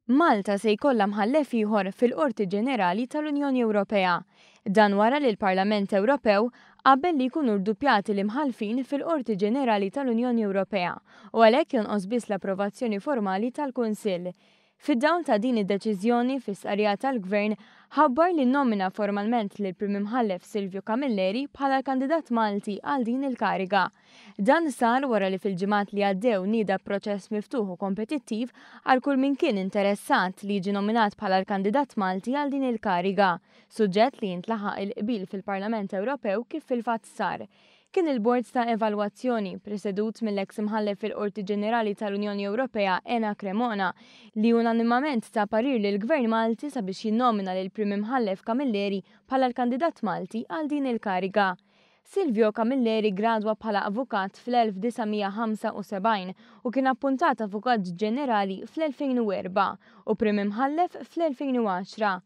Malta se jkollha mħallef ieħor fil-Qorti Ġenerali tal-Unjoni Ewropea. Dan wara li l-Parlament Ewropew qabel li jkunu rduppjati l-imħallfin fil-Qorti Ġenerali tal-Unjoni Ewropea u għalhekk jonqos biss l-approvazzjoni formali tal-Kunsill. Fid-dawl ta' din id-deċiżjoni, fi stqarrija tal-Gvern ħabbar li nnomina formalment lill-Prim Imħallef Silvio Camilleri bħala l-kandidat Malti għal din il-kariga. Dan sar wara li fil-ġimgħat li għaddew nieda proċess miftuħ u kompetittiv għal kull min kien interessat li jiġi nominat bħala l-kandidat Malti għal din il-kariga, suġġett li jintlaħaq il-qbil fil-Parlament Ewropew kif fil-fatt sar. Kien il-Bord ta' Evalwazzjoni, presedut mill-eks Imħallef fil-Qorti Ġenerali tal-Unjoni Ewropea Ena Cremona, li unanimament ta parir lill-Gvern Malti sabiex jinnomina lill-Prim Imħallef Camilleri bħala l-kandidat Malti għal din il-kariga. Silvio Camilleri ggradwa bħala avukat fl-1975 u kien appuntat Avukat Ġenerali fl-2004 u Prim Imħallef fl-2010.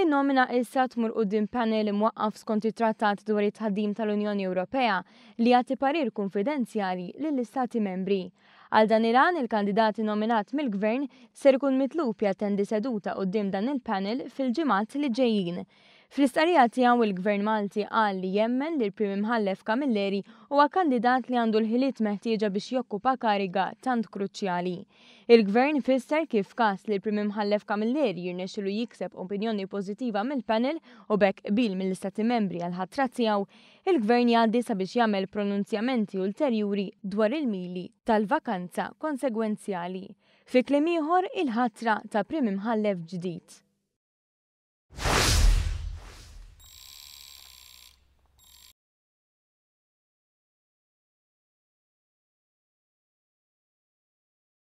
In-nomina issa tmur quddiem panel imwaqqaf skont it-Trattat dwar it-Tħaddim tal-Unjoni Ewropea li jagħti parir kunfidenzjali lill-Istati Membri. Għal dan il-għan, il-kandidat innominat mill-Gvern ser ikun mitlub jattendi seduta quddiem dan il-panel fil-ġimgħat li ġejjin. Fl-istqarrija tiegħu il-Gvern Malti qal li jemmen li l-Prim Imħallef Camilleri huwa kandidat li għandu l-ħiliet meħtieġa biex jokkupa kariga tant kruċjali. Il-Gvern fisser kif f'każ li l-Prim Imħallef Camilleri jirnexxilu jikseb opinjoni pożittiva mill-panel u b'hekk qbil mill-Istati Membri għall-ħatra tiegħu, il-Gvern jgħaddi sabiex jagħmel pronunzjamenti ulterjuri dwar il-mili tal-vakanza konsegwenzjali. Fi kliem ieħor, il-ħatra ta' Prim Imħallef ġdid.